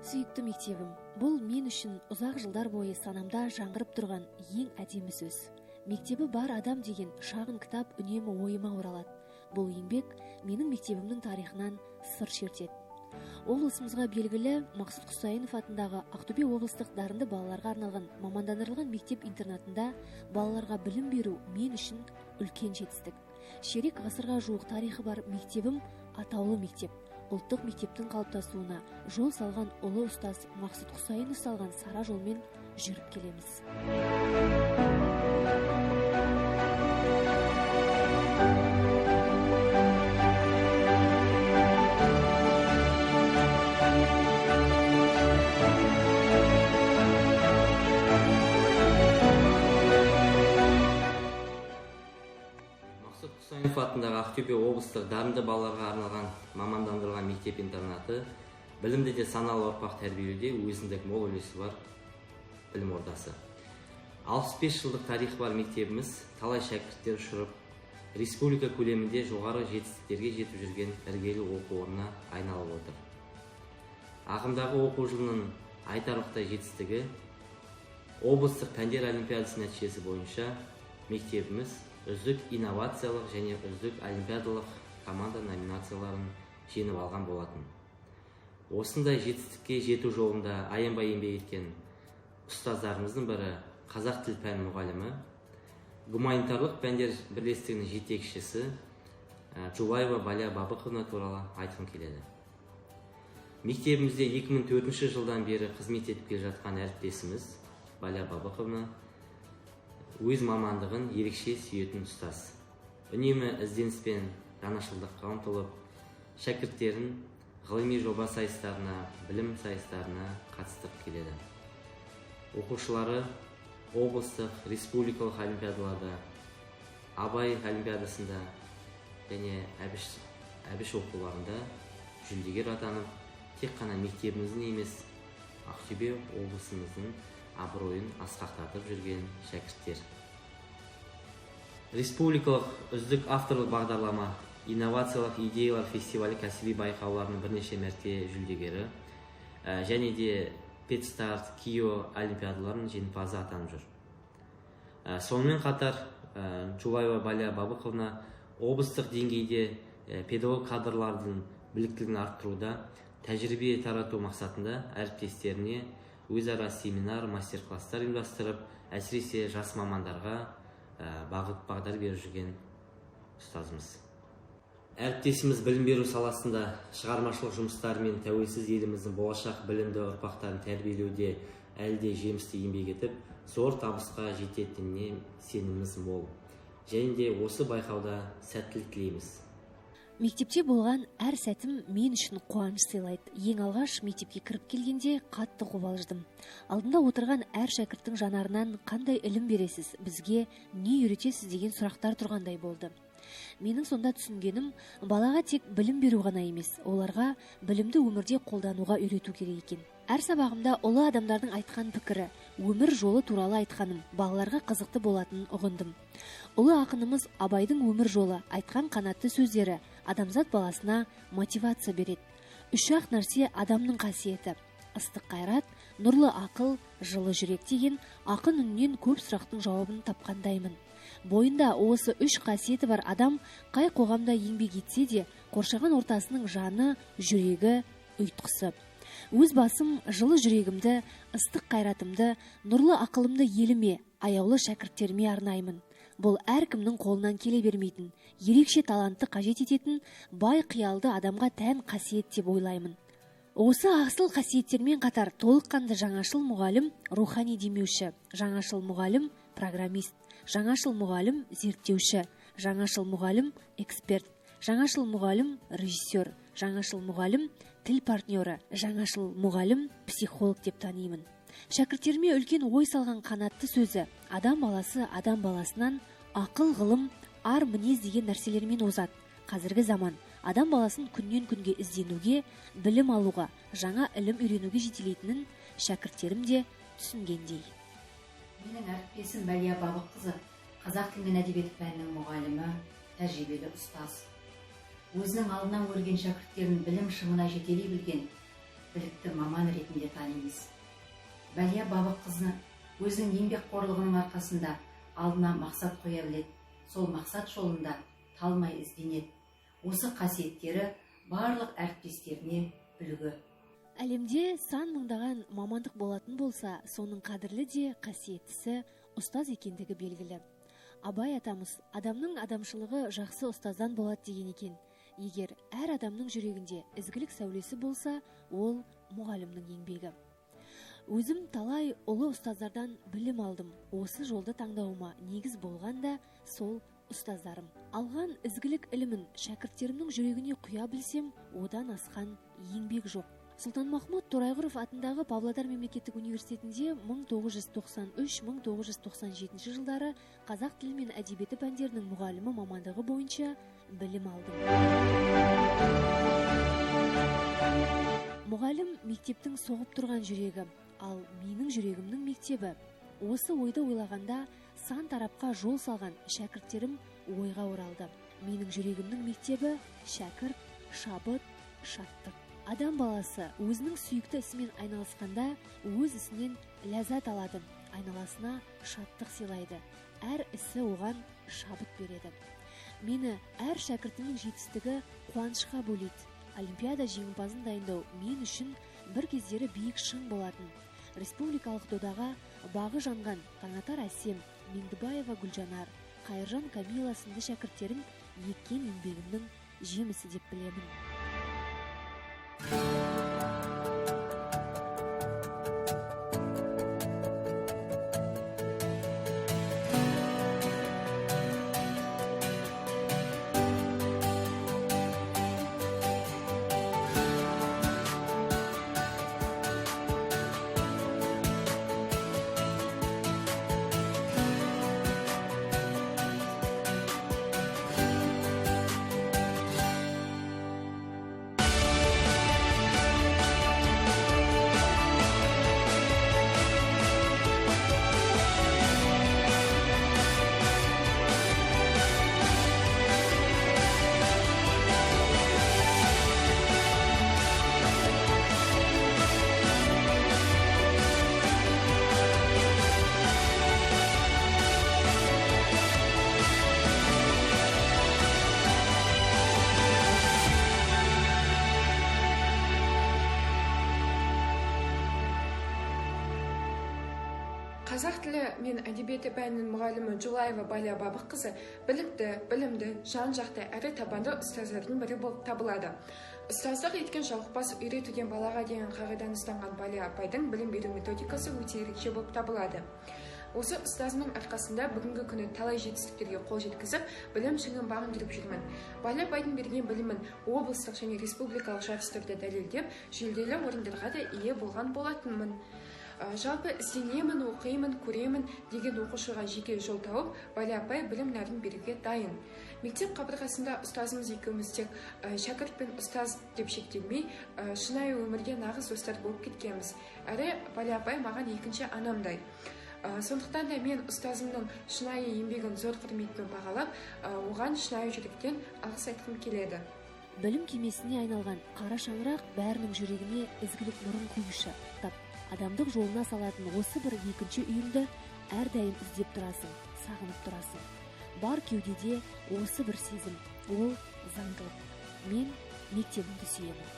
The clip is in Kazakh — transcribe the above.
Сүйікті мектебім, бұл мен үшін ұзақ жылдар бойы санамда жаңғырып тұрған ең әдемі сөз. Мектебі бар адам деген шағын кітап үнемі ойыма оралады. Бұл еңбек менің мектебімнің тарихынан сыр шертеді. Облысымызға белгілі Мақсұт Құсайынов атындағы Ақтөбе облыстық дарынды балаларға арналған мамандандырылған мектеп-интернатында балаларға білім беру мен үшін үлкен жетістік. Ширек ғасырға жуық тарихы бар мектебім атаулы мектеп. Ұлттық мектептің қалыптасуына жол салған ұлы ұстаз Мақсұт Құсайынов салған сара жолмен жүріп келеміз. Құсайынов атындағы Ақтөбе облыстық дарынды балаларға арналған мамандандырылған мектеп-интернаты білімді де саналы ұрпақ тәрбиелеуде өзіндік мол үлесі бар білім ордасы. 65 жылдық тарихы бар мектебіміз талай шәкірттер ұшырып, республика көлемінде жоғары жетістіктерге жетіп жүрген іргелі оқу орнына айналып отыр. Ағымдағы оқу жылының айтарлықтай жетістігі облыстық пәндер олимпиадасы нәтижесі бойынша мектебіміз үздік инновациялық және үздік олимпиадалық команда номинацияларын жеңіп алған болатын. Осындай жетістікке жету жолында аянбай еңбек еткен ұстаздарымыздың бірі қазақ тіл пәні мұғалімі, гуманитарлық пәндер бірлестігінің жетекшісі Жулаева Балия Бабықовна туралы айтқым келеді. Мектебімізде 2004 жылдан бері қызмет етіп келе жатқан әріптесіміз Балия Бабықовна өз мамандығын ерекше сүйетін ұстаз. Үнемі ізденіс пен жаңашылдыққа ұмтылып, шәкірттерін ғылыми жоба сайыстарына, білім сайыстарына қатыстырып келеді. Оқушылары облыстық, республикалық олимпиадаларда, Абай олимпиадасында және Әбіш оқуларында жүлдегер атанып, тек қана мектебіміздің емес, Ақтөбе облысымыздың абыройын асқақтатып жүрген шәкірттер. Республикалық үздік авторлық бағдарлама, инновациялық идеялар фестивалі кәсіби байқауларының бірнеше мәрте жүлдегері, және де Педстарт, Кио олимпиадаларының жеңімпазы атанып жүр. Сонымен қатар Жулаева Балия Бабықовна облыстық деңгейде педагог кадрлардың біліктілігін арттыруда тәжірибе тарату мақсатында әріптестеріне өзара семинар, мастер-класстар ұйымдастырып, әсіресе жас мамандарға бағыт бағдар беріп жүрген ұстазымыз. Әріптесіміз білім беру саласында шығармашылық жұмыстарымен тәуелсіз еліміздің болашақ білімді ұрпақтарын тәрбиелеуде әлі де жемісті еңбек етіп, зор табысқа жететініне сеніміміз мол. Және де осы байқауда сәттілік тілейміз. Мектепте болған әр сәтім мен үшін қуаныш сыйлайды. Ең алғаш мектепке кіріп келгенде қатты қобалжыдым. Алдында отырған әр шәкірттің жанарынан қандай ілім бересіз, бізге не үйретесіз деген сұрақтар тұрғандай болды. Менің сонда түсінгенім, балаға тек білім беру ғана емес, оларға білімді өмірде қолдануға үйрету керек екен. Әр сабағымда ұлы адамдардың айтқан пікірі, өмір жолы туралы айтқаным, балаларға қызықты болатынын ұғындым. Ұлы ақынымыз Абайдың өмір жолы, айтқан қанатты сөздері адамзат баласына мотивация береді. Үш-ақ нәрсе адамның қасиеті: ыстық қайрат, нұрлы ақыл, жылы жүрек деген ақын үнінен көп сұрақтың жауабын тапқандаймын. Бойында осы үш қасиеті бар адам қай қоғамда еңбек етсе де, қоршаған ортасының жаны, жүрегі, ұйтқысы. Өз басым жылы жүрегімді, ыстық қайратымды, нұрлы ақылымды еліме, аяулы шәкірттеріме арнаймын. Бұл әркімнің қолынан келе бермейтін, ерекше талантты қажет ететін, бай қиялды адамға тән қасиет деп ойлаймын. Осы асыл қасиеттермен қатар толыққанды жаңашыл мұғалім рухани демеуші, жаңашыл мұғалім программист, жаңашыл мұғалім зерттеуші, жаңашыл мұғалім эксперт, жаңашыл мұғалім режиссер, жаңашыл мұғалім тіл партнері, жаңашыл мұғалім психолог деп танимын. Шәкірттеріме үлкен ой салған қанатты сөзі адам баласы адам баласынан ақыл, ғылым, ар, мінез деген нәрселермен озат. Қазіргі заман адам баласын күннен күнге ізденуге, білім алуға, жаңа ілім үйренуге жетелейтінін шәкірттерім де түсінгендей. Менің әріптесім Бәлия Бабыққызы қазақ тілі мен әдебиеті пәнінің мұғалімі, тәжірибелі ұстаз. Өзінің алдынан көрген шәкірттерін білім шыңына жетелей білген, білікті маман ретінде танимыз. Бәлия Бабыққызы өзінің еңбекқорлығының арқасында алдына мақсат қоя біледі, сол мақсат жолында талмай ізденеді. Осы қасиеттері барлық әріптестеріне үлгі. Әлемде сан мыңдаған мамандық болатын болса, соның қадірлі де қасиеттісі ұстаз екендігі белгілі. Абай атамыз адамның адамшылығы жақсы ұстаздан болады деген екен. Егер әр адамның жүрегінде ізгілік сәулесі болса, ол мұғалімнің еңбегі. Өзім талай ұлы ұстаздардан білім алдым. Осы жолды таңдауыма негіз болған да сол ұстаздарым. Алған ізгілік ілімін шәкірттерімнің жүрегіне құя білсем, одан асқан еңбек жоқ. Сұлтанмахмұт Торайғыров атындағы Павлодар мемлекеттік университетінде 1993-1997 жылдары қазақ тілі мен әдебиеті пәндерінің мұғалімі мамандығы бойынша білім алдым. Мұғалім мектептің соғып тұрған жүрегі, ал менің жүрегімнің мектебі. Осы ойды ойлағанда сан тарапқа жол салған шәкірттерім ойға оралды. Менің жүрегімнің мектебі шәкірт, шабыт, шаттық. Адам баласы өзінің сүйікті ісімен айналысқанда өз ісінен ләззат алады, айналасына шаттық сыйлайды, әр ісі оған шабыт береді. Мені әр шәкіртімнің жетістігі қуанышқа бөлейді. Олимпиада жеңімпазын дайындау мен үшін бір кездері биік шың болатын. Республикалық додаға бағы жанған Таңатар Әсем, Меңдібаева Гүлжанар, Қайыржан Камила сынды шәкірттерім еккен еңбегімнің жемісі деп білемін. Қазақ тілі мен әдебиеті пәнінің мұғалімі Жолаева Балия Бабыққызы білікті, білімді, жан-жақты әрі табанды ұстаздардың бірі болып табылады. Ұстаздық еткен жалықпас үйретуден балаға деген қағиданы ұстанған Балия апайдың білім беру методикасы өте ерекше болып табылады. Осы ұстазымның арқасында бүгінгі күні талай жетістіктерге қол жеткізіп, білім шыңын бағындырып жүрмін. Балия апайдың берген білімін облыстық және республикалық жарыстарда дәлелдеп, жүлделі орындарға да ие болған болатынмын. Жалпы ізденемін, оқимын, көремін деген оқушыға жеке жол тауып, Балия апай білім нәрін беруге дайын. Мектеп қабырғасында ұстазымыз екеуміз тек шәкірт пен ұстаз деп шектелмей, шынайы өмірге нағыз достар болып кеткенбіз. Әрі Балия апай маған екінші анамдай. Сондықтан да мен ұстазымның шынайы еңбегін зор құрметпен бағалап, оған шынайы жүректен алғыс айтқым келеді. Білім кемесіне айналған қара шаңырақ бәрінің жүрегіне ізгілік нұрын құюшы. Адамдық жолына салатын осы бір екінші үйімді әрдайым іздеп тұрасың, сағынып тұрасың. Бар кеудеде осы бір сезім, ол заңдылық. Мен мектебімді сүйемін.